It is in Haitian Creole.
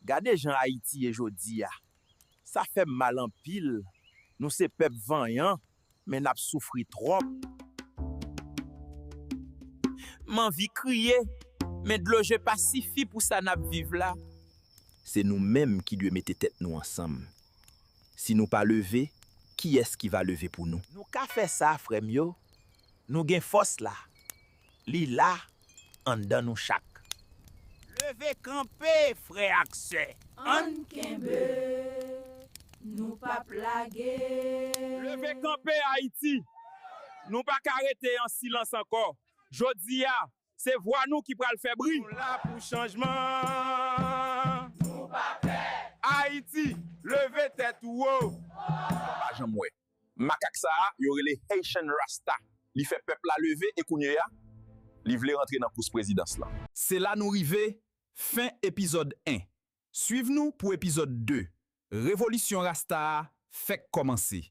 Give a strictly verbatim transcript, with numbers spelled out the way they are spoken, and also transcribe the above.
Gade jan Ayiti ye jodi a. Sa fè m mal anpil. Nou se pèp vanyan, men n ap soufri twòp. M anvi kriye, men dlo je pa sifi pou sa n ap viv la. Se nou menm ki dwe mete tèt nou ansanm. Si nou pa leve, kiyès ki va leve pou nou? Nou ka fè sa, frè m yo. Nou gen fòs la. Li la, anndan nou chak. Leve kanpe, frè ak sè. Ann kenbe, nou p ap lage. Leve kanpe, Ayiti! Nou pa ka rete an silans ankò. Jodi a, se vwa nou ki pral fè bri. Nou la pou chanjman. Nou pa pè. Ayiti, leve tèt ou wo. Pa janm wè. Makak sa a, yo rele Haitian Rasta. Li fè pèp la leve e kounye a, li vle rantre nan kous prezidans lan. Se la nou rive, fen epizòd en. Swiv nou pou epizòd de. Revolisyon Rasta a fèk kòmanse.